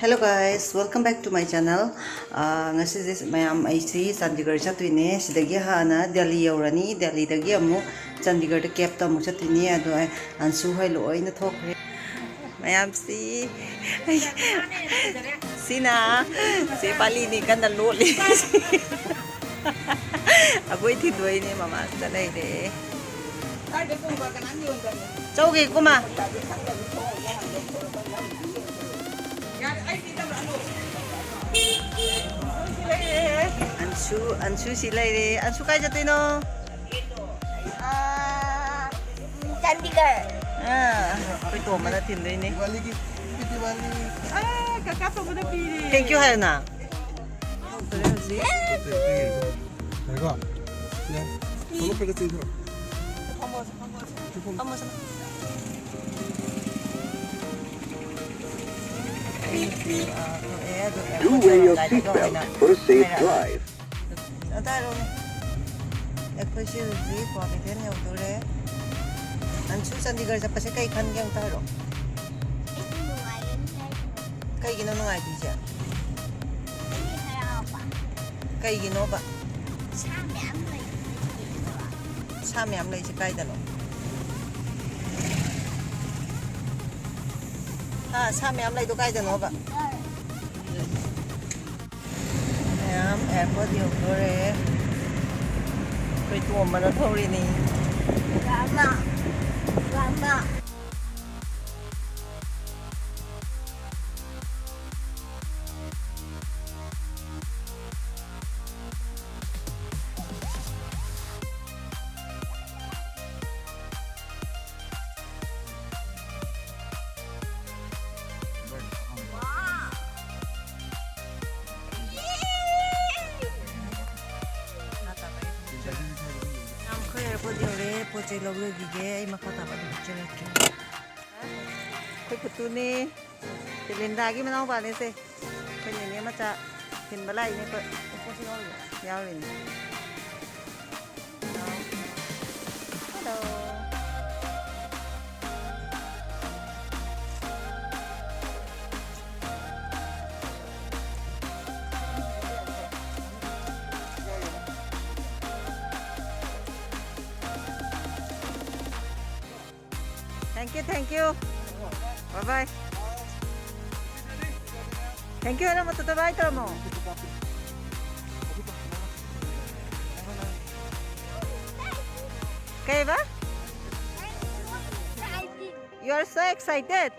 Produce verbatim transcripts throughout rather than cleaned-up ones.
Hello guys, welcome back to my channel. ꯑꯥ, ꯉꯁꯤꯁꯦ ꯃꯌꯥꯝ ꯑꯩꯁꯤ ꯆꯥꯟꯗꯤꯒꯔ ꯆꯠꯇꯣꯏꯅꯦ꯫ ꯁꯤꯗꯒꯤ ꯍꯥꯟꯅ ꯗꯦꯜꯂꯤ ꯌꯧꯔꯅꯤ, ꯗꯦꯜꯂꯤꯗꯒꯤ ꯑꯃꯨꯛ ꯆꯥꯟꯗꯤꯒꯔꯗ ꯀꯦꯞꯇ ꯑꯃꯨꯛ ꯆꯠꯇꯣꯏꯅꯦ꯫ ꯑꯗꯣ ꯑꯩ ꯑꯟꯁꯨ ꯍꯣꯏ ꯂꯣꯏꯅ ꯊꯣꯛꯈ꯭ꯔꯦ꯫ ꯃꯌꯥꯝꯁꯤ ꯁꯤꯅ ꯆꯦ ꯄꯥꯂꯤꯅꯤ ꯀꯟꯅ ꯂꯣꯠꯂꯤ꯫ ꯑꯩꯈꯣꯏ ꯊꯤꯟꯗꯣꯏꯅꯦ ꯃꯃꯥꯡꯗ ꯂꯩꯔꯦ꯫ ꯆꯧꯒꯤ ꯀꯨꯃꯥ꯫ ꯑꯟꯁꯨ, ꯑꯟꯁꯨ ꯁꯤ ꯂꯩꯔꯦ꯫ ꯑꯟꯁꯨ ꯀꯥꯏ ꯆꯠꯇꯣꯏꯅꯣ? ꯑꯥ, ꯆꯥꯟꯗꯤꯒꯔ꯫ ꯑꯥ, ꯑꯩꯈꯣꯏ ꯇꯣꯝꯕꯅ ꯊꯤꯟꯗꯣꯏꯅꯦ꯫ ꯗꯤꯋꯥꯂꯤꯒꯤ, ꯍꯦꯄꯤ ꯗꯤꯋꯥꯂꯤ꯫ ꯑꯥ, ꯀꯀꯥ ꯇꯣꯝꯕꯅ ꯄꯤꯔꯦ꯫ Thank you ꯍꯥꯏꯌꯨꯅ꯫ ꯍꯧꯖꯤꯛ꯫ ꯉꯥꯏꯈꯣ꯫ ꯌꯥꯏ꯫ ꯊꯣꯛꯂꯛꯄꯗ ꯆꯤꯡꯊꯣꯛ꯫ ꯐꯝꯃꯣ, ꯐꯝꯃꯣ꯫ ꯑꯩꯁꯦ, ꯑꯥ, ꯊꯣꯛꯂꯛꯑꯦ꯫ ꯑꯗꯣ ꯑꯦꯌꯥꯔꯄꯣꯔꯠ ꯌꯧꯔꯝꯗꯥꯏꯗ ꯑꯣꯏꯅ ꯍꯥꯏꯔꯛꯑꯒꯦ꯫ ꯑꯗꯥꯏꯔꯣꯝ꯫ ꯑꯩꯈꯣꯏꯁꯦ ꯍꯧꯖꯤꯛ ꯀ꯭ꯋꯥꯀꯩꯊꯦꯜ ꯌꯧꯗꯣꯔꯦ꯫ ꯑꯟꯁꯨ, ꯆꯥꯟꯗꯤꯒꯔ ꯆꯠꯄꯁꯦ ꯀꯩ ꯈꯟꯒꯦ ꯑꯝꯇ ꯍꯥꯏꯔꯛꯑꯣ꯫ ꯑꯩꯗꯤ ꯅꯨꯡꯉꯥꯏꯌꯦ ꯍꯥꯏꯗꯣ꯫ ꯀꯩꯒꯤꯅꯣ ꯅꯨꯡꯉꯥꯏꯗꯣꯏꯁꯦ? ꯑꯩꯗꯤ ꯍꯔꯥꯎꯕ꯫ ꯀꯩꯒꯤꯅꯣꯕ? ꯁꯥ ꯃꯌꯥꯝ ꯂꯩꯕꯗꯨꯗꯤ ꯌꯦꯡꯅꯤꯡꯗ꯭ꯔꯣ? ꯁꯥ ꯃꯌꯥꯝ ꯂꯩꯁꯦ ꯀꯥꯏꯗꯅꯣ? ꯍꯥ, ꯁꯥ ꯃꯌꯥꯝ ꯂꯩꯗꯣ ꯀꯥꯏꯗꯅꯣꯕ? ꯃꯌꯥꯝ ꯑꯦꯌꯥꯔꯄꯣꯔꯠ ꯌꯧꯗꯣꯔꯦ꯫ ꯑꯩꯈꯣꯏ ꯇꯣꯝꯕꯅ ꯊꯧꯔꯤꯅꯤ꯫ ꯒ꯭ꯔꯥꯟꯃꯥ, ꯒ꯭ꯔꯥꯟꯃꯥ꯫ ꯌꯥꯝ ꯈꯔ ꯑꯦꯌꯥꯔꯄꯣꯔꯠ ꯌꯧꯔꯦ꯫ ꯄꯣꯠ ꯆꯩ ꯂꯧꯖꯈꯤꯒꯦ꯫ ꯑꯩ ꯃꯈꯥ ꯇꯥꯕ ꯑꯗꯨꯝ ꯆꯠꯂꯛꯀꯦ꯫ ꯑꯩꯈꯣꯏ ꯄꯨꯇꯨꯅꯦ, ꯁꯤꯂꯤꯟꯗꯥꯒꯤ ꯃꯅꯥꯎꯄꯥꯅꯦ ꯁꯦ꯫ ꯑꯩꯈꯣꯏ ꯅꯦꯅꯦ ꯃꯆꯥ ꯊꯤꯟꯕ ꯂꯥꯛꯏꯅꯦ ꯑꯩꯈꯣꯏ꯫ ꯌꯥꯎꯔꯤꯅꯦ꯫ Hello. Thank you, thank you. Bye bye. Thank you ꯍꯥꯏꯔꯝꯃꯣ, Tata bye ꯇꯧꯔꯝꯃꯣ꯫ ꯀꯩꯕ? You are so excited.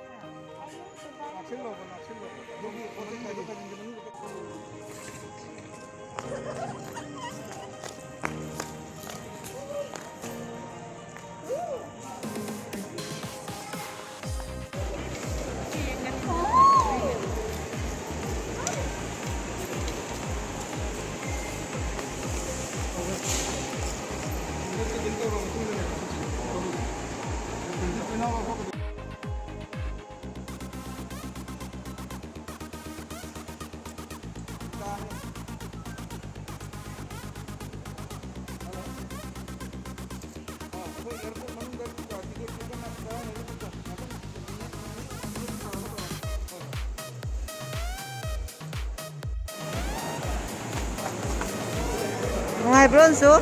ꯅꯨꯡꯉꯥꯏꯕ꯭ꯔꯣ, ꯑꯟꯁꯨ?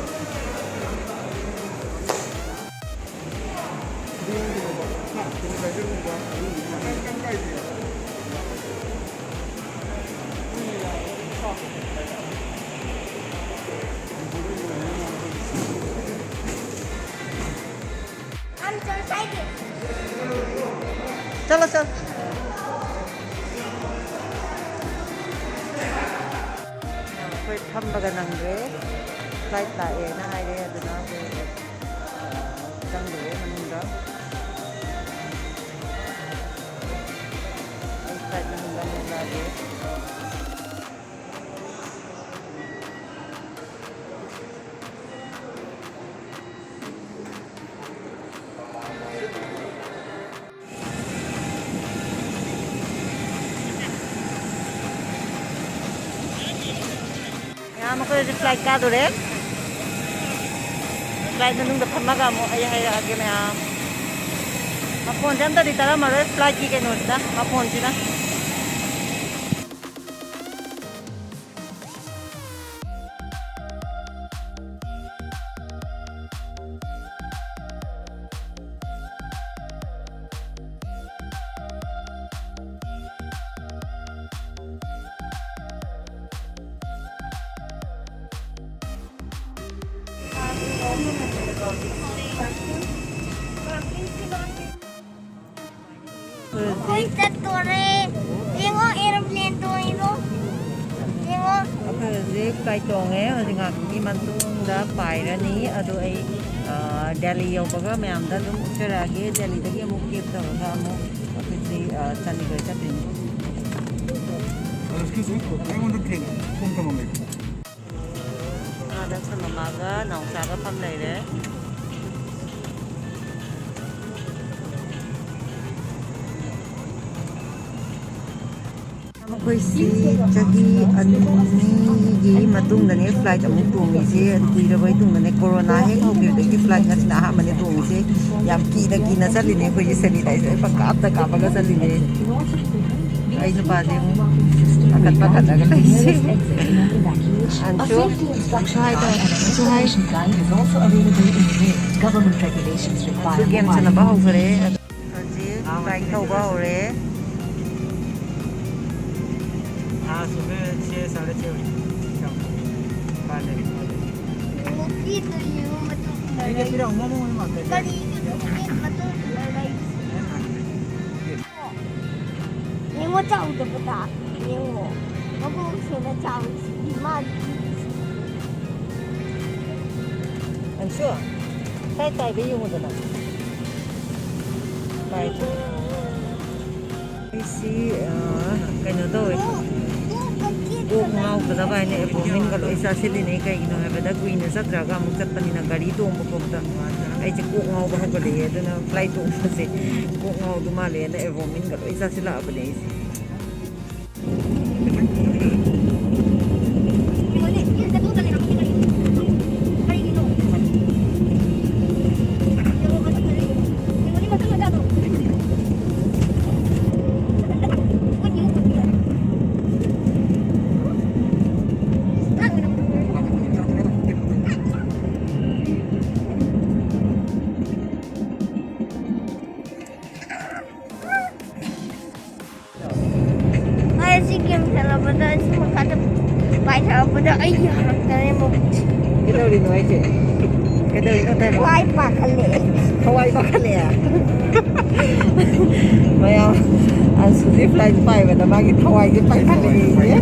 ꯆꯠꯂꯣ, ꯆꯠꯂꯣ꯫ ꯑꯩꯈꯣꯏ ꯐꯝꯕꯒ ꯅꯪꯗ꯭ꯔꯦ꯫ Flight ꯂꯥꯛꯑꯦꯅ ꯍꯥꯏꯔꯦ, ꯑꯗꯨꯅ ꯑꯩꯈꯣꯏ, ꯑ, ꯆꯪꯗꯣꯔꯦ ꯃꯅꯨꯡꯗ꯫ ꯑꯩ flight ꯃꯅꯨꯡꯗ ꯑꯃꯨꯛ ꯂꯥꯛꯑꯒꯦ꯫ ꯃꯌꯥꯝ, ꯑꯩꯈꯣꯏ ꯍꯧꯖꯤꯛ flight ꯀꯥꯗꯣꯔꯦ꯫ Flight ꯃꯅꯨꯡꯗ ꯐꯝꯃꯒ ꯑꯃꯨꯛ ꯑꯩ ꯍꯥꯏꯔꯛꯑꯒꯦ ꯃꯌꯥꯝ꯫ ꯃꯈꯣꯟꯁꯦ ꯑꯝꯇꯗꯤ ꯇꯥꯔꯝꯃꯔꯣꯏ flightꯀꯤ ꯀꯩꯅꯣꯁꯤꯅ, ꯃꯈꯣꯟꯁꯤꯅ꯫ ꯑꯩꯈꯣꯏ ꯆꯠꯇꯣꯔꯦ꯫ ꯌꯦꯡꯉꯣ, aeroplane ꯇꯣꯡꯉꯤꯗꯣ꯫ ꯌꯦꯡꯉꯣ꯫ ꯑꯩꯈꯣꯏ ꯍꯧꯖꯤꯛ flight ꯇꯣꯡꯉꯦ꯫ ꯍꯧꯖꯤꯛ ꯉꯥꯏꯍꯥꯛꯀꯤ ꯃꯇꯨꯡꯗ ꯄꯥꯏꯔꯅꯤ꯫ ꯑꯗꯣ ꯑꯩ, ꯑ, ꯗꯦꯜꯂꯤ ꯌꯧꯕꯒ ꯃꯌꯥꯝꯗ ꯑꯗꯨꯝ ꯎꯠꯆꯔꯛꯑꯒꯦ꯫ ꯗꯦꯜꯂꯤꯗꯒꯤ ꯑꯃꯨꯛ cab ꯇꯧꯔꯒ ꯑꯃꯨꯛ ꯑꯩꯈꯣꯏꯁꯤ, ꯑ, ꯆꯥꯟꯗꯤꯒꯔ ꯆꯠꯇꯣꯏꯅꯤ꯫ Excuse me, I want to drink. ꯄꯨꯡ ꯊꯝꯃꯝꯃꯦ꯫ ꯑꯥꯗ ꯑꯩꯈꯣꯏ ꯃꯃꯥꯒ ꯅꯥꯎꯆꯥꯒ ꯐꯝ ꯂꯩꯔꯦ꯫ ꯃꯈꯣꯏꯁꯤ ꯆꯍꯤ ꯑꯅꯤꯒꯤ ꯃꯇꯨꯡꯗꯅꯦ flight ꯑꯃꯨꯛ ꯇꯣꯡꯉꯤꯁꯦ꯫ ꯀꯨꯏꯔꯕꯩ ꯇꯨꯡꯗꯅꯦ, corona ꯍꯦꯛ ꯍꯧꯈꯤꯕꯗꯒꯤ flight ꯉꯁꯤꯅ ꯑꯍꯥꯟꯕꯅꯦ ꯇꯣꯡꯉꯤꯁꯦ꯫ ꯌꯥꯝ ꯀꯤꯅ ꯀꯤꯅ ꯆꯠꯂꯤꯅꯦ ꯑꯩꯈꯣꯏꯁꯦ, sanitizer ꯄꯪꯀꯥꯞꯇ ꯀꯥꯞꯄꯒ ꯆꯠꯂꯤꯅꯦ꯫ ꯑꯩ ꯅꯨꯄꯥꯁꯦ ꯑꯃꯨꯛ ꯄꯥꯈꯠ ꯄꯥꯈꯠꯂꯒ ꯂꯩꯁꯦ꯫ ꯑꯟꯁꯨ, ꯑꯟꯁꯨ ꯍꯥꯏ ꯇꯧ, ꯑꯟꯁꯨ ꯍꯥꯏ꯫ ꯑꯟꯁꯨ game ꯁꯥꯟꯅꯕ ꯍꯧꯈ꯭ꯔꯦ꯫ ꯍꯧꯖꯤꯛ bike ꯊꯧꯕ ꯍꯧꯔꯦ꯫ हाँ, सुबह छः, साढ़े छः बजे। शाम को। हाँ, ले, हाँ, ले। ꯀꯔꯤꯒꯤꯅꯣ ꯃꯇꯨꯡ ꯏꯟꯅꯔꯛꯏ? ꯀꯔꯤꯒꯤꯅꯣ ꯃꯇꯨꯡ ꯏꯟꯅꯔꯛꯏ? ꯌꯦꯡꯉꯣ, ꯆꯥꯎꯗꯕꯗ꯫ ꯌꯦꯡꯉꯣ꯫ ꯃꯀꯣꯛꯁꯤꯅ ꯆꯥꯎꯔꯤꯁꯤꯗꯤ ꯃꯥꯒꯤ꯫ ꯑꯟꯁꯨ, ꯁ꯭ꯋꯥꯏ ꯇꯥꯏꯕ ꯌꯦꯡꯉꯨꯗꯅ꯫ ꯄꯥꯏ꯫ ꯑꯩꯁꯤ, ꯑ, ꯀꯩꯅꯣ ꯇꯧꯋꯦ꯫ ꯀꯣꯛ ꯉꯥꯎꯗꯅꯕ ꯍꯥꯏꯅ ꯑꯦꯄꯣꯏꯟꯃꯦꯟꯒ ꯂꯣꯏ ꯆꯥꯁꯤꯜꯂꯤꯅꯦ꯫ ꯀꯩꯒꯤꯅꯣ ꯍꯥꯏꯕꯗ ꯀꯨꯏꯅ ꯆꯠꯇ꯭ꯔꯒ ꯑꯃꯨꯛ ꯆꯠꯄꯅꯤꯅ ꯒꯥꯔꯤ ꯇꯣꯡꯕ ꯈꯣꯠꯄꯗ ꯑꯩꯁꯦ ꯀꯣꯛ ꯉꯥꯎꯕ ꯍꯧꯒꯠꯂꯛꯑꯦ꯫ ꯑꯗꯨꯅ flight ꯇꯣꯡꯕꯁꯦ ꯀꯣꯛ ꯉꯥꯎꯗꯧ ꯃꯥꯜꯂꯦꯅ ꯑꯦꯄꯣꯏꯟꯃꯦꯟꯒ ꯂꯣꯏ ꯆꯥꯁꯤꯜꯂꯛꯑꯕꯅꯦ ꯑꯩꯁꯦ꯫ ꯑꯩ ꯑꯁꯤ game ꯁꯥꯟꯅꯕꯗ ꯑꯁꯤ ꯃꯈꯥꯗ ꯄꯥꯏꯊꯔꯛꯄꯗ ꯑꯩ ꯌꯥꯔꯛꯇꯔꯦ ꯃꯈꯨꯠꯁꯦ꯫ ꯀꯩꯗꯧꯔꯤꯅꯣ ꯍꯥꯏꯁꯦ? ꯀꯩꯗꯧꯔꯤꯅꯣ ꯇꯧꯔꯤꯅꯣ? ꯊꯋꯥꯏ ꯄꯥꯈꯠꯂꯦ꯫ ꯊꯋꯥꯏ ꯄꯥꯈꯠꯂꯦ꯫ ꯃꯌꯥꯝ, ꯑ, ꯁꯨꯖꯤ flight ꯄꯥꯏꯕꯗ ꯃꯥꯒꯤ ꯊꯋꯥꯏꯁꯦ ꯄꯥꯏꯈꯠꯂꯦꯌꯦ꯫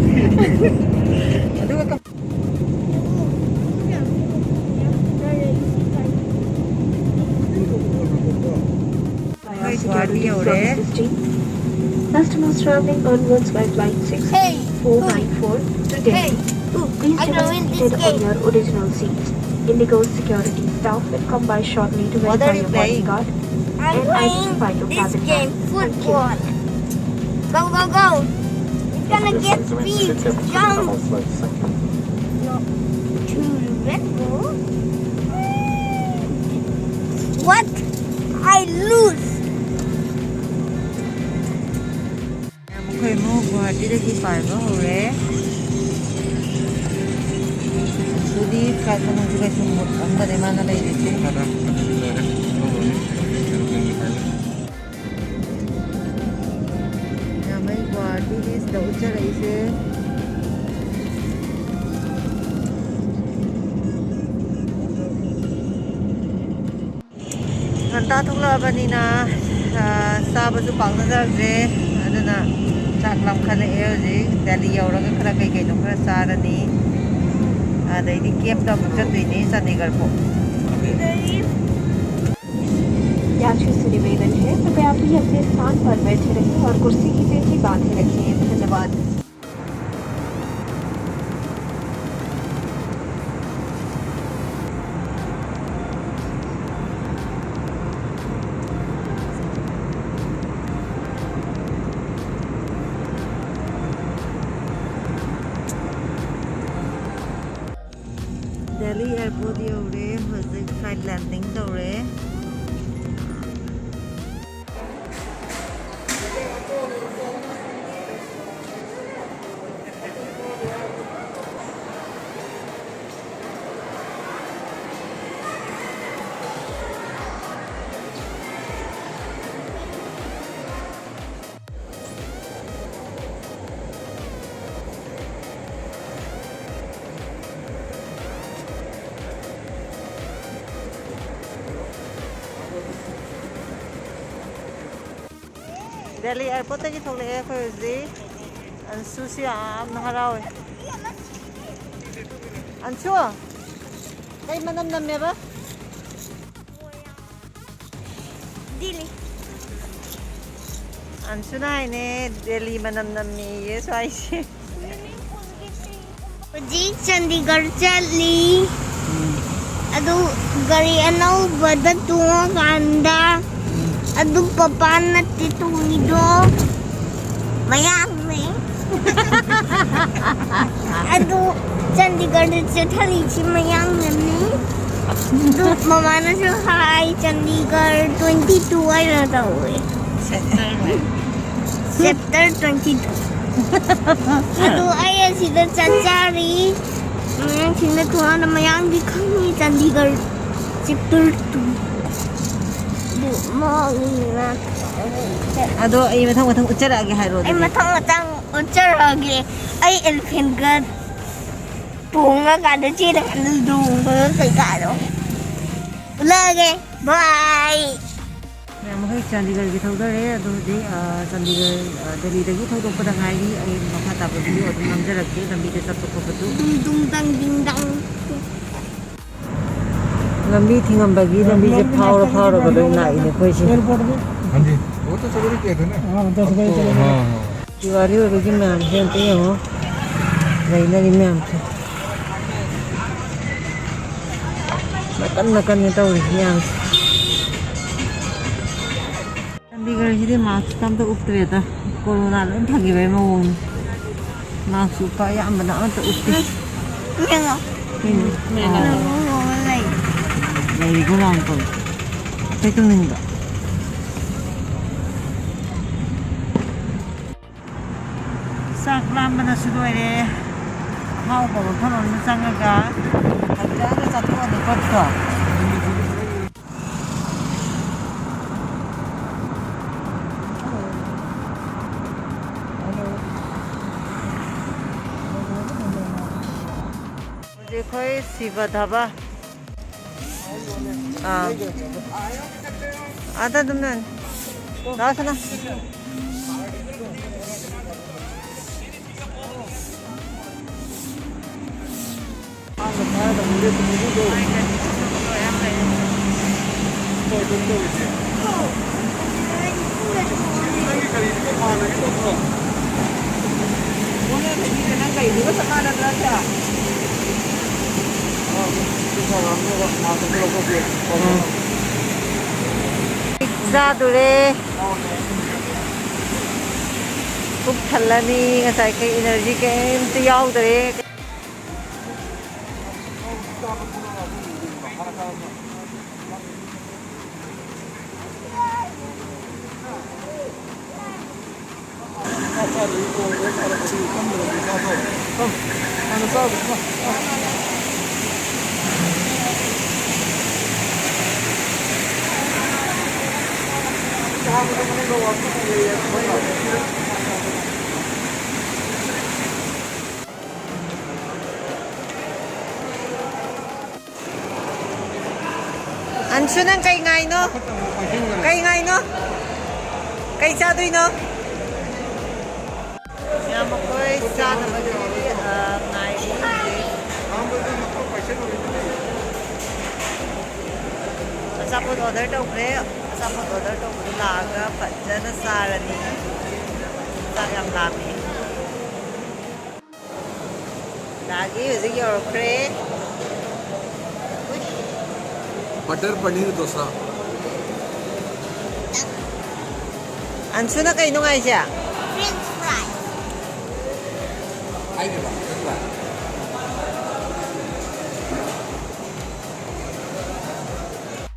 ꯑꯗꯨꯒ ꯀ- ꯑꯩꯈꯣꯏ ꯒꯨꯋꯥꯍꯥꯇꯤ ꯌꯧꯔꯦ꯫ Customers traveling onwards by flight six four nine four to Delhi. Hey, look, please remain seated on your original seats. IndiGo's security staff will come by shortly to verify your boarding card and identify your cabin. What are you playing? I'm playing this game, football. Go, go, go. You're gonna get speed. Jump. No. Two, let's go. What? I lose. ꯃꯈꯣꯏ ꯑꯃꯨꯛ ꯒꯨꯋꯥꯍꯥꯇꯤꯗꯒꯤ ꯄꯥꯏꯕ ꯍꯧꯔꯦ꯫ ꯑꯗꯨꯗꯤ flight ꯃꯅꯨꯡꯁꯤ ꯀꯩꯁꯨ mood ꯑꯃꯗꯅꯦ ꯃꯥꯅ ꯂꯩꯔꯤꯁꯦ꯫ ꯃꯌꯥꯝ ꯑꯩ ꯒꯨꯋꯥꯍꯥꯇꯤꯒꯤ ꯁꯤꯗ ꯎꯠꯆꯔꯛꯏꯁꯦ꯫ ꯉꯟꯇꯥ ꯊꯣꯛꯂꯛꯑꯕꯅꯤꯅ, ꯑ, ꯆꯥꯕꯁꯨ ꯄꯥꯛꯅ ꯆꯥꯗ꯭ꯔꯦ꯫ ꯑꯗꯨꯅ ꯆꯥꯛ ꯂꯥꯝꯈꯠꯂꯛꯑꯦ ꯍꯧꯖꯤꯛ꯫ ꯗꯦꯜꯂꯤ ꯌꯧꯔꯒ ꯈꯔ ꯀꯩ ꯀꯩꯅꯣ ꯈꯔ ꯆꯥꯔꯅꯤ꯫ ꯑꯗꯩꯗꯤ cab ꯇ ꯑꯃꯨꯛ ꯆꯠꯇꯣꯏꯅꯦ ꯆꯥꯟꯗꯤꯒꯔ ꯐꯥꯎ꯫ यात्रियों से निवेदन है, कृपया आप भी अपने स्थान पर बैठे रहें और कुर्सी की पेटी बांधे रखें। धन्यवाद। ꯗꯦꯜꯂꯤ airport ꯌꯧꯔꯦ꯫ ꯍꯧꯖꯤꯛ flight landing ꯇꯧꯔꯦ꯫ ꯗꯦꯜꯂꯤ ꯑꯦꯌꯥꯔꯄꯣꯔꯠꯇꯒꯤ ꯊꯣꯛꯂꯛꯑꯦ ꯑꯩꯈꯣꯏ ꯍꯧꯖꯤꯛ꯫ ꯑꯟꯁꯨꯁꯤ ꯌꯥꯝꯅ ꯍꯔꯥꯎꯋꯦ꯫ ꯑꯟꯁꯨ, ꯀꯩ ꯃꯅꯝ ꯅꯝꯃꯦꯕ? ꯗꯤꯜꯂꯤ꯫ ꯑꯟꯁꯨꯅ ꯍꯥꯏꯅꯦ, ꯗꯦꯜꯂꯤ ꯃꯅꯝ ꯅꯝꯃꯦꯌꯦ ꯁ꯭ꯋꯥꯏꯁꯦ꯫ ꯍꯧꯖꯤꯛ ꯆꯥꯟꯗꯤꯒꯔ ꯆꯠꯂꯤ꯫ ꯑꯗꯨ ꯒꯥꯔꯤ ꯑꯅꯧꯕꯗ ꯇꯣꯡꯉꯀꯥꯟꯗ, ꯑꯗꯨ ꯄꯄꯥ ꯅꯠꯇꯦ ꯇꯣꯡꯉꯤꯗꯣ, ꯃꯌꯥꯡꯅꯦ꯫ ꯑꯗꯨ ꯆꯥꯟꯗꯤꯒꯔꯗ ꯆꯠꯊꯔꯤꯁꯤ ꯃꯌꯥꯡꯅꯅꯤ꯫ ꯑꯗꯨ ꯃꯃꯥꯅꯁꯨ ꯍꯥꯏ, ꯆꯥꯟꯗꯤꯒꯔ twenty two ꯍꯥꯏꯅ ꯇꯧꯋꯦ꯫ Sector twenty two꯫ ꯑꯗꯨ ꯑꯩ ꯑꯁꯤꯗ ꯆꯠꯆꯔꯤ꯫ ꯃꯌꯥꯡꯁꯤꯡꯅ ꯊꯣꯡꯒꯥꯟꯗ ꯃꯌꯥꯡꯗꯤ ꯈꯪꯉꯤ, ꯆꯥꯟꯗꯤꯒꯔ sector two꯫ ꯑꯗꯨ ꯃꯍꯥꯛꯅ ꯑꯗꯣ ꯑꯩ ꯃꯊꯪ ꯃꯊꯪ ꯎꯠꯆꯔꯛꯑꯒꯦ ꯍꯥꯏꯔꯣ ꯑꯩ ꯑꯗꯨꯗꯤ꯫ ꯃꯊꯪ ꯃꯊꯪ ꯎꯠꯆꯔꯛꯑꯒꯦ꯫ ꯑꯩ elephantꯒ ꯇꯣꯡꯉꯀꯥꯟꯗ ꯆꯦꯜꯂꯀꯥꯟꯗ ꯂꯣꯡꯕꯒ ꯀꯩꯀꯥꯗꯣ ꯎꯠꯂꯛꯑꯒꯦ꯫ Bye꯫ ꯃꯌꯥꯝ ꯃꯈꯩ ꯆꯥꯟꯗꯤꯒꯔꯒꯤ ꯊꯧꯗꯔꯦ꯫ ꯑꯗꯣ ꯍꯧꯖꯤꯛ, ꯑ, ꯆꯥꯟꯗꯤꯒꯔ, ꯑ, ꯗꯦꯜꯂꯤꯗꯒꯤ ꯊꯧꯗꯣꯛꯄꯗ ꯉꯥꯏꯔꯤ꯫ ꯑꯩ ꯃꯈꯥ ꯇꯥꯕ video ꯑꯗꯨꯝ ꯅꯝꯖꯔꯛꯀꯦ, ꯂꯝꯕꯤꯗ ꯆꯠꯄ ꯈꯣꯠꯄꯗꯨ꯫ ꯗꯨꯡ ꯗꯨꯡ ꯗꯪ ꯗꯤꯡ ꯗꯪ꯫ ꯂꯝꯕꯤ ꯊꯤꯡꯉꯝꯕꯒꯤ ꯂꯝꯕꯤꯁꯦ ꯐꯥꯎꯔ ꯐꯥꯎꯔꯒ ꯂꯣꯏ ꯂꯥꯛꯏꯅꯦ ꯑꯩꯈꯣꯏꯁꯦ꯫ एयरपोर्ट में। हाँ जी, वो तो सवेरे किया था ना। हाँ, दस बजे तो, चले गए। हाँ, हाँ। ꯗꯤꯋꯥꯂꯤ ꯑꯣꯏꯕꯒꯤ ꯃꯌꯥꯝꯁꯦ ꯑꯝꯇ ꯌꯦꯡꯉꯣ, ꯂꯩꯅꯔꯤ ꯃꯌꯥꯝꯁꯦ꯫ ꯃꯀꯟ ꯃꯀꯟꯅꯤ ꯇꯧꯔꯤꯁꯤ ꯃꯌꯥꯝꯁꯦ꯫ ꯆꯥꯟꯗꯤꯒꯔꯁꯤꯗꯤ mask ꯑꯝꯇ ꯎꯞꯇ꯭ꯔꯦꯗ, ꯀꯣꯔꯣꯅꯥ ꯂꯣꯏ ꯐꯈꯤꯕꯩ ꯃꯑꯣꯡꯅꯤ꯫ Mask ꯎꯞꯄ ꯑꯌꯥꯝꯕꯅ ꯑꯃꯠꯇ ꯎꯞꯇꯦ꯫ ꯌꯦꯡꯉꯣ꯫ ꯀꯩꯅꯣ? ꯃꯦꯂꯥ꯫ ꯑꯥ꯫ ꯂꯩ꯫ ꯂꯩꯔꯤꯒꯣ ꯂꯥꯡ ꯇꯧ꯫ ꯑꯇꯩ ꯇꯧꯅꯤꯡꯕ꯫ ꯆꯥꯛ ꯂꯥꯝꯕꯅꯁꯨ ꯂꯣꯏꯔꯦ꯫ ꯑꯍꯥꯎꯕ ꯃꯐꯝ ꯑꯃꯗ ꯆꯪꯉꯒ ꯐꯖꯅ ꯆꯥꯊꯣꯛꯑꯗꯤ ꯐꯠꯇ꯭ꯔꯣ? ꯍꯧꯖꯤꯛ ꯑꯩꯈꯣꯏ ꯁꯤꯕ ꯙꯥꯕꯥ꯫ ꯑꯥ꯫ ꯑꯥꯗ ꯑꯗꯨꯝ ꯂꯩꯔꯝꯃꯣ꯫ ꯂꯥꯛꯑꯣ ꯁꯅꯥ꯫ ꯅꯪꯒꯤ ꯒꯥꯔꯤꯗꯨꯒ ꯃꯥꯟꯅꯒꯦ ꯇꯧꯕ꯭ꯔꯣ? ꯅꯪ ꯒꯥꯔꯤꯗꯨꯒ ꯆꯞ ꯃꯥꯟꯅꯗ꯭ꯔꯥ ꯁꯦ? ꯆꯥꯗꯣꯔꯦ꯫ ꯄꯨꯛ ꯊꯜꯂꯅꯤ꯫ ꯉꯁꯥꯏꯈꯩ ꯏꯅꯔꯖꯤ ꯀꯩꯝꯇ ꯌꯥꯎꯗꯔꯦ꯫ ꯑꯟꯁꯨ, ꯅꯪ ꯀꯩ ꯉꯥꯏꯅꯣ? ꯀꯩ ꯉꯥꯏꯅꯣ? ꯀꯩ ꯆꯥꯗꯣꯏꯅꯣ? ꯃꯌꯥꯝ ꯑꯩꯈꯣꯏ ꯆꯥꯅꯕꯒꯤ, ꯑ, ꯉꯥꯏꯔꯤ ꯍꯧꯖꯤꯛ꯫ ꯑꯆꯥꯄꯣꯠ ꯑꯣꯔꯗꯔ ꯇꯧꯈ꯭ꯔꯦ꯫ ꯑꯆꯥꯄꯣꯠ ꯑꯣꯔꯗꯔ ꯇꯧꯕꯗꯨ ꯂꯥꯛꯑꯒ ꯐꯖꯅ ꯆꯥꯔꯅꯤ꯫ ꯆꯥꯛ ꯌꯥꯝ ꯂꯥꯝꯃꯦ꯫ ꯗꯥꯒꯤ ꯍꯧꯖꯤꯛ ꯌꯧꯔꯛꯈ꯭ꯔꯦ꯫ ꯕꯇꯔ ꯄꯅꯤꯔ ꯗꯣꯁꯥ꯫ ꯑꯟꯁꯨꯅ ꯀꯩꯅꯣ ꯉꯥꯏꯁꯦ? French fry꯫ ꯍꯥꯏꯗ꯭ꯔꯕ? French fry꯫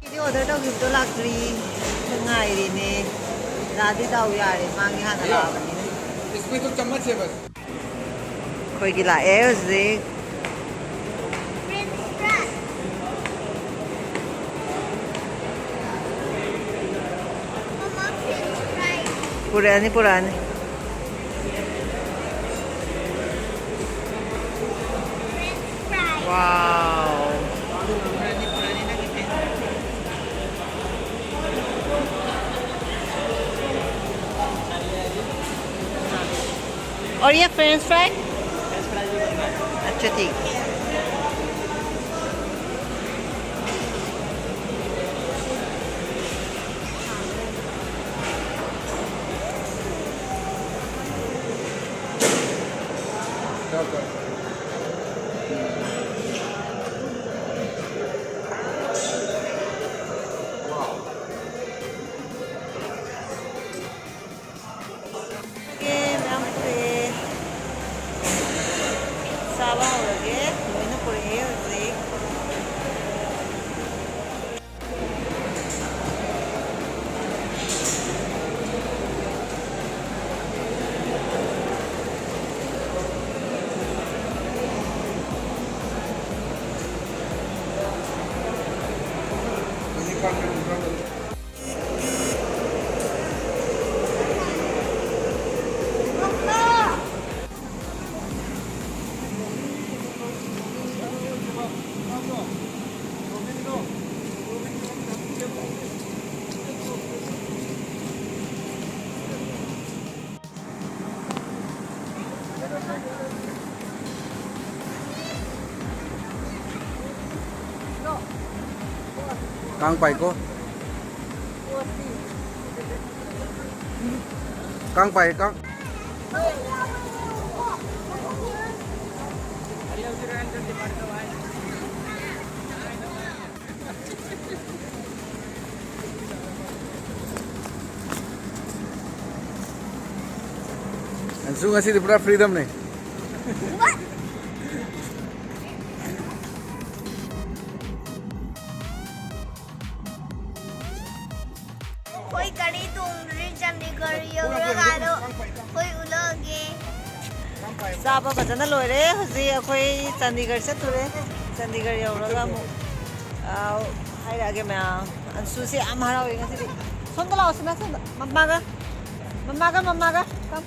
ꯑꯩꯗꯤ ꯑꯣꯔꯗꯔ ꯇꯧꯈꯤꯕꯗꯣ ꯂꯥꯛꯇ꯭ꯔꯤ꯫ ꯉꯥꯏꯔꯤꯅꯦ꯫ ꯗꯥꯗꯤ ꯗꯥꯎ ꯌꯥꯔꯦ, ꯃꯥꯒꯤ ꯍꯥꯟꯅ ꯂꯥꯛꯑꯕꯅꯤꯅ꯫ ꯏꯁꯃꯦ ꯇꯣ ꯆꯝꯃꯆ ꯍꯦ ꯕꯁ꯫ ꯑꯩꯈꯣꯏꯒꯤ ꯂꯥꯛꯑꯦ ꯍꯧꯖꯤꯛ꯫ ꯄꯨꯔꯛꯑꯅꯤ, ꯄꯨꯔꯛꯑꯅꯤ꯫ Wow. और ये फ्रेंच फ्राई? अच्छा, ठीक है। ꯃꯌꯥꯝ ꯄꯨꯔꯛꯑꯦ꯫ ꯆꯥꯕ ꯍꯧꯔꯒꯦ꯫ ꯂꯣꯏꯅ ꯄꯨꯔꯛꯑꯦ ꯍꯧꯖꯤꯛ꯫ ꯀꯥꯡ ꯄꯥꯏꯀꯣ꯫ ꯀꯥꯡ ꯄꯥꯏ, ꯀꯥꯡ꯫ ꯑꯟꯁꯨ ꯉꯁꯤꯗꯤ ꯄꯨꯔꯥ freedomꯅꯦ꯫ ꯑꯩꯈꯣꯏ ꯒꯥꯔꯤ ꯇꯣꯡꯗ꯭ꯔꯤ, ꯆꯥꯟꯗꯤꯒꯔ ꯌꯧꯔꯀꯥꯟꯗ ꯑꯩꯈꯣꯏ ꯎꯠꯂꯛꯑꯒꯦ꯫ ꯆꯥꯕ ꯐꯖꯅ ꯂꯣꯏꯔꯦ꯫ ꯍꯧꯖꯤꯛ ꯑꯩꯈꯣꯏ ꯆꯥꯟꯗꯤꯒꯔ ꯆꯠꯇꯣꯔꯦ꯫ ꯆꯥꯟꯗꯤꯒꯔ ꯌꯧꯔꯒ ꯑꯃꯨꯛ, ꯑꯥ, ꯍꯥꯏꯔꯛꯑꯒꯦ ꯃꯌꯥꯝ꯫ ꯑꯟꯁꯨꯁꯦ ꯌꯥꯝ ꯍꯔꯥꯎꯋꯦ ꯉꯁꯤꯗꯤ꯫ ꯁꯣꯝꯗ ꯂꯥꯛꯑꯣ, ꯁꯤꯃ ꯁꯣꯝꯗ꯫ ꯃꯃꯥꯒ, ꯃꯃꯥꯒ, ꯃꯃꯥꯒ꯫ Come꯫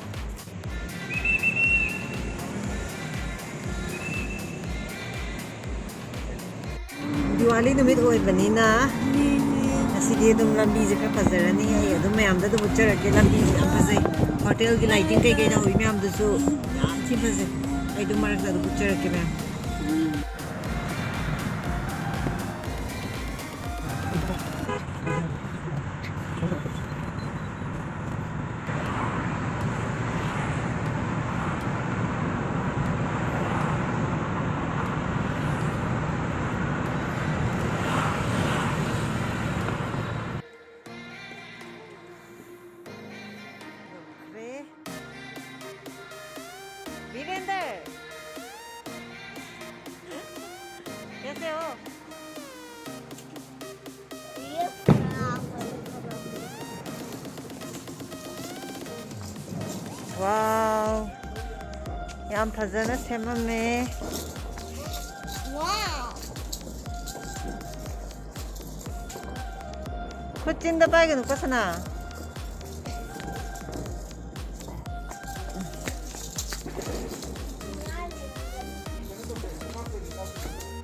ꯗꯤꯋꯥꯂꯤ ꯅꯨꯃꯤꯠ ꯑꯣꯏꯕꯅꯤꯅ ꯉꯁꯤꯗꯤ ꯑꯗꯨꯝ ꯂꯝꯕꯤꯁꯦ ꯈꯔ ꯐꯖꯔꯅꯤ꯫ ꯑꯩ ꯑꯗꯨꯝ ꯃꯌꯥꯝꯗ ꯑꯗꯨꯝ ꯎꯠꯆꯔꯛꯀꯦ꯫ ꯂꯝꯕꯤꯁꯦ ꯌꯥꯝ ꯐꯖꯩ꯫ ꯍꯣꯇꯦꯜꯒꯤ lighting ꯀꯩꯀꯩ ꯇꯧꯍꯧꯔꯤ ꯃꯌꯥꯝꯗꯨꯁꯨ ꯌꯥꯝ ꯊꯤ ꯐꯖꯩ꯫ ꯑꯩ ꯑꯗꯨꯝ ꯃꯔꯛꯇ ꯑꯗꯨꯝ ꯎꯠꯆꯔꯛꯀꯦ ꯃꯌꯥꯝ꯫ ꯌꯥꯝ ꯐꯖꯅ ꯁꯦꯝꯃꯝꯃꯦ꯫ ꯈꯨꯠ ꯆꯤꯟꯗ ꯄꯥꯏꯒꯅꯨꯀꯣ, ꯁꯅꯥ꯫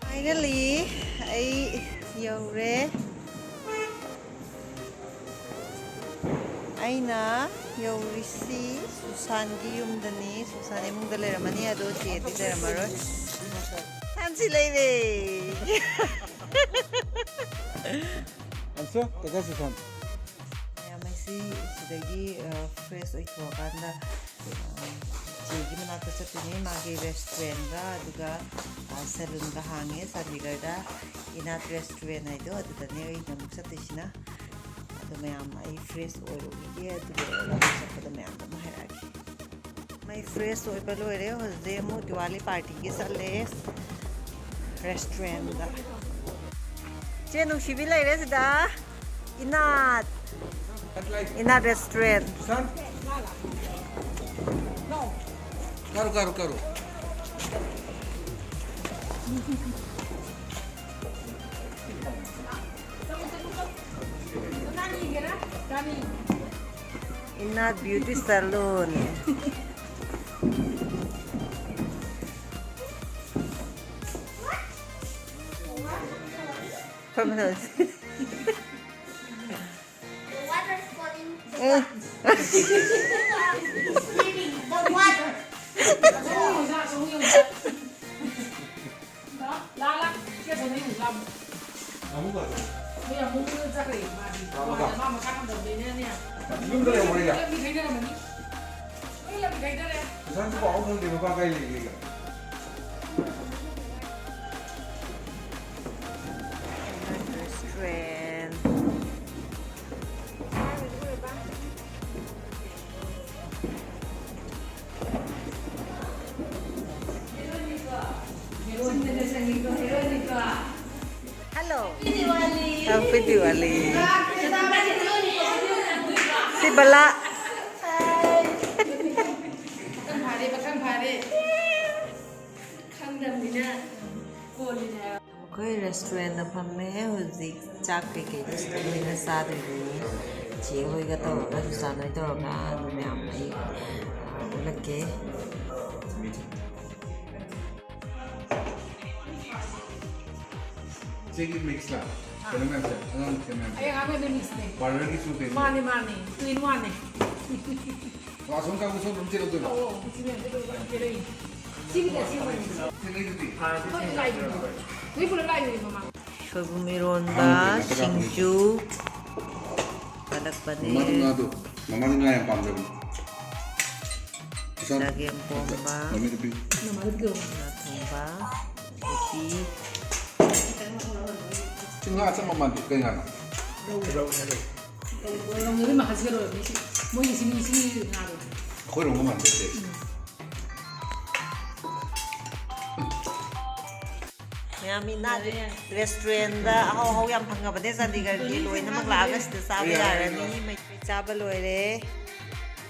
Finally, ꯑꯩ ꯌꯧꯔꯦ꯫ ꯑꯩꯅ ꯌꯧꯔꯤꯁꯤ ꯁꯨꯁꯥꯟꯒꯤ ꯌꯨꯝꯗꯅꯤ꯫ ꯁꯨꯁꯥꯟ ꯏꯃꯨꯡꯗ ꯂꯩꯔꯝꯃꯅꯤ, ꯑꯗꯣ ꯆꯦꯗꯤ ꯂꯩꯔꯝꯃꯔꯣꯏ꯫ ꯁꯨꯁꯥꯟꯁꯤ ꯂꯩꯔꯦ꯫ ꯑꯟꯁꯨ, ꯀꯀꯥ ꯁꯨꯁꯥꯟ꯫ ꯃꯌꯥꯝ ꯑꯩꯁꯤ ꯁꯤꯗꯒꯤ, ꯑ, fresh ꯑꯣꯏꯊꯣꯛꯑꯀꯥꯟꯗ, ꯑ, ꯆꯦꯒꯤ ꯃꯅꯥꯛꯇ ꯆꯠꯇꯣꯏꯅꯦ꯫ ꯃꯥꯒꯤ restaurantꯒ ꯑꯗꯨꯒ, ꯑ, salonꯒ ꯍꯥꯡꯉꯦ ꯆꯥꯟꯗꯤꯒꯔꯗ꯫ ꯏꯅꯥꯠ restaurant ꯍꯥꯏꯗꯣ ꯑꯗꯨꯗꯅꯦ ꯑꯩꯅ ꯑꯃꯨꯛ ꯆꯠꯇꯣꯏꯁꯤꯅ꯫ ꯑꯗꯣ ꯃꯌꯥꯝ ꯑꯩ fresh ꯑꯣꯏꯔꯨꯈꯤꯒꯦ, ꯑꯗꯨꯒ ꯆꯠꯄꯗ ꯃꯌꯥꯝꯗ ꯑꯃꯨꯛ ꯍꯥꯏꯔꯛꯑꯒꯦ꯫ ꯃꯩ fresh ꯑꯣꯏꯕ ꯂꯣꯏꯔꯦ꯫ ꯍꯧꯖꯤꯛ ꯑꯃꯨꯛ ꯗꯤꯋꯥꯂꯤ partyꯒꯤ ꯆꯠꯂꯦ restaurantꯗ꯫ ꯏꯆꯦ ꯅꯨꯡꯁꯤꯕꯤ ꯂꯩꯔꯦ ꯁꯤꯗ꯫ ꯏꯅꯥꯠ꯫ ꯏꯅꯥꯠ restaurant꯫ ꯀꯥꯔꯨ, ꯀꯥꯔꯨ, ꯀꯥꯔꯨ꯫ ꯏꯅꯥꯠ beauty salon꯫ ꯐꯝꯃꯤꯟꯅꯁꯤ꯫ The water is falling. Um. It's leaving the water. ꯌꯨꯝꯗ ꯂꯩꯍꯧꯔꯤꯔꯥ? ꯂꯣꯏ ꯂꯝꯕꯤ ꯈꯥꯏꯅꯔꯦ꯫ ꯁꯨꯁꯥꯟꯁꯨ ꯄꯥꯎ ꯑꯃ ꯈꯪꯗꯦ, ꯃꯄꯥ ꯀꯥꯏ ꯂꯩꯒꯦꯒ꯫ Restaurant. Hello. Happy Diwali. ꯁꯤ ꯕꯂꯥ꯫ ꯄꯥꯈꯪ ꯐꯥꯔꯦ, ꯄꯥꯈꯪ ꯐꯥꯔꯦ꯫ ꯑꯩꯈꯣꯏ restaurantꯇ ꯐꯝꯃꯦ ꯍꯧꯖꯤꯛ꯫ ꯆꯥꯛ ꯀꯩꯀꯩꯗꯣ ꯁꯤꯗ ꯂꯣꯏꯅ ꯆꯥꯗꯣꯏꯅꯤ꯫ ꯆꯦ ꯍꯣꯏꯒ ꯇꯧꯔꯒ, ꯁꯨꯆꯥꯟ ꯍꯣꯏ ꯇꯧꯔꯒ, ꯑꯗꯨ ꯃꯌꯥꯝ ꯑꯩ ꯎꯠꯂꯛꯀꯦ꯫ ꯏꯆꯦꯒꯤ mix ꯂꯥ? ꯀꯩꯅꯣ ꯃꯌꯥꯝꯁꯦ, ꯑꯉꯥꯡ ꯃꯊꯦꯜ ꯃꯌꯥꯝꯁꯦ꯫ ꯑꯩ ꯑꯉꯥꯡ ꯑꯗꯨ mix ꯅꯦ꯫ Parlourꯒꯤꯁꯨ ꯀꯩꯅꯣ? ꯃꯥꯅꯦ, ꯃꯥꯅꯦ꯫ Two in one ꯅꯦ꯫ ꯑꯣ, ꯑꯁꯣꯝ ꯀꯥꯡꯕꯨꯁꯨ ꯑꯗꯨꯝ ꯆꯦꯜꯂꯛꯇꯣꯏꯔꯣ? ꯑꯣ, ꯁꯤ ꯃꯌꯥꯝꯁꯦ ꯂꯣꯏꯅ ꯆꯦꯜꯂꯛꯏ꯫ ꯁꯤꯒꯤꯗꯤ ꯑꯁꯦꯡꯕꯅꯤ꯫ ꯁꯤ ꯂꯩꯗꯨꯗꯤ? ꯑꯩꯈꯣꯏ ꯂꯥꯛꯏꯗꯨꯗꯤ꯫ ꯅꯣꯏ ꯄꯨꯂꯞ ꯂꯥꯛꯏꯗꯨꯗꯤ ꯃꯃꯥꯡ꯫ ꯁꯣꯏꯕꯨꯝ ꯏꯔꯣꯟꯕ, ꯑꯍꯥꯟꯕꯗ ꯉꯥꯛꯇ ꯁꯤꯡꯖꯨ, ꯄꯥꯂꯛ ꯄꯅꯤꯔ꯫ ꯃꯃꯥꯗꯤ ꯉꯥꯗꯣ, ꯃꯃꯥꯗꯤ ꯉꯥ ꯌꯥꯝ ꯄꯥꯝꯖꯕꯅꯤ꯫ ꯏꯆꯥ ꯆꯒꯦꯝ ꯄꯣꯝꯕ, ꯃꯃꯤꯠ ꯅꯨꯄꯤ꯫ ꯉꯥ ꯊꯣꯡꯕ, ꯎꯇꯤ꯫ ꯁꯤ ꯉꯥ ꯑꯆꯝꯕ ꯃꯥꯟꯗꯦ, ꯀꯩ ꯉꯥꯅꯣ? ꯔꯧ꯫ ꯔꯧꯅꯦ, ꯔꯧ꯫ ꯔꯧ, ꯔꯧ, ꯔꯧ ꯃꯍꯥꯁꯤꯒ ꯂꯣꯏꯔꯝꯃꯤ ꯁꯤ꯫ ꯃꯣꯏꯒꯤ ꯁꯤꯒꯤ, ꯁꯤꯒꯤ ꯉꯥꯗꯣ꯫ ꯑꯩꯈꯣꯏꯔꯣꯝꯒ ꯃꯥꯟꯅꯗꯦ taste꯫ ꯎꯝ꯫ ꯃꯌꯥꯝ ꯏꯅꯥꯠ restaurantꯗ ꯑꯍꯥꯎ ꯑꯍꯥꯎ ꯌꯥꯝ ꯐꯪꯉꯕꯅꯦ ꯆꯥꯟꯗꯤꯒꯔꯒꯤ꯫ ꯂꯣꯏꯅꯃꯛ ꯂꯥꯛꯑꯒ ꯁꯤꯗ ꯆꯥꯕ ꯌꯥꯔꯅꯤ꯫ ꯃꯩꯇꯩ ꯆꯥꯕ ꯂꯣꯏꯔꯦ꯫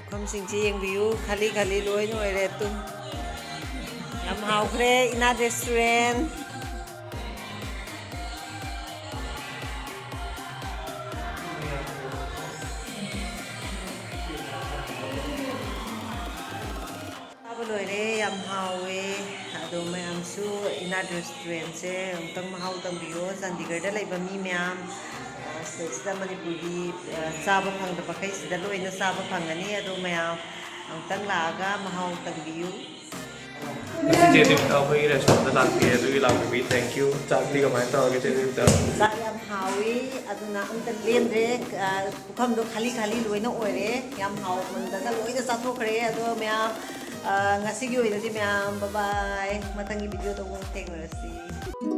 ꯄꯨꯈꯝꯁꯤꯡꯁꯦ ꯌꯦꯡꯕꯤꯌꯨ, ꯈꯥꯂꯤ ꯈꯥꯂꯤ ꯂꯣꯏꯅ ꯑꯣꯏꯔꯦ꯫ ꯇꯨꯝ ꯌꯥꯝ ꯍꯥꯎꯈ꯭ꯔꯦ ꯏꯅꯥꯠ restaurant꯫ ꯆꯥꯕ ꯂꯣꯏꯔꯦ, ꯌꯥꯝ ꯍꯥꯎꯋꯦ꯫ ꯑꯗꯣ ꯃꯌꯥꯝꯁꯨ ꯏꯅꯥꯠ restaurantꯁꯦ ꯑꯃꯨꯛꯇꯪ ꯃꯍꯥꯎ ꯇꯪꯕꯤꯌꯣ꯫ ꯆꯥꯟꯗꯤꯒꯔꯗ ꯂꯩꯕ ꯃꯤ ꯃꯌꯥꯝ, ꯑ, ꯁꯤꯗꯩꯁꯤꯗ ꯃꯅꯤꯄꯨꯔꯒꯤ, ꯑ, ꯆꯥꯕ ꯐꯪꯗꯕꯈꯩ ꯁꯤꯗ ꯂꯣꯏꯅ ꯆꯥꯕ ꯐꯪꯒꯅꯤ꯫ ꯑꯗꯣ ꯃꯌꯥꯝ ꯑꯃꯨꯛꯇꯪ ꯂꯥꯛꯑꯒ ꯃꯍꯥꯎ ꯇꯪꯕꯤꯌꯨ꯫ ꯉꯁꯤ ꯆꯦ ꯗꯤꯞꯇ ꯑꯩꯈꯣꯏꯒꯤ restaurantꯇ ꯂꯥꯛꯄꯤꯔꯦ, ꯑꯗꯨꯒꯤ ꯂꯥꯛꯄꯤꯕꯒꯤ thank you꯫ ꯆꯥꯛꯇꯤ ꯀꯃꯥꯏꯅ ꯇꯧꯔꯒꯦ ꯆꯦ ꯗꯤꯞꯇ? ꯆꯥꯛ ꯌꯥꯝ ꯍꯥꯎꯋꯤ, ꯑꯗꯨꯅ ꯑꯝꯇ ꯂꯦꯝꯗ꯭ꯔꯦ꯫ ꯑ, ꯄꯨꯈꯝꯗꯣ ꯈꯥꯂꯤ ꯈꯥꯂꯤ ꯂꯣꯏꯅ ꯑꯣꯏꯔꯦ꯫ ꯌꯥꯝ ꯍꯥꯎꯃꯟꯗꯅ ꯂꯣꯏꯅ ꯆꯥꯊꯣꯛꯈ꯭ꯔꯦ꯫ ꯑꯗꯣ ꯃꯌꯥꯝ, ꯑ, ꯉꯁꯤꯒꯤ ꯑꯣꯏꯅꯗꯤ ꯃꯌꯥꯝ bye bye꯫ ꯃꯊꯪꯒꯤ videoꯗ ꯑꯃꯨꯛ ꯊꯦꯡꯅꯔꯁꯤ꯫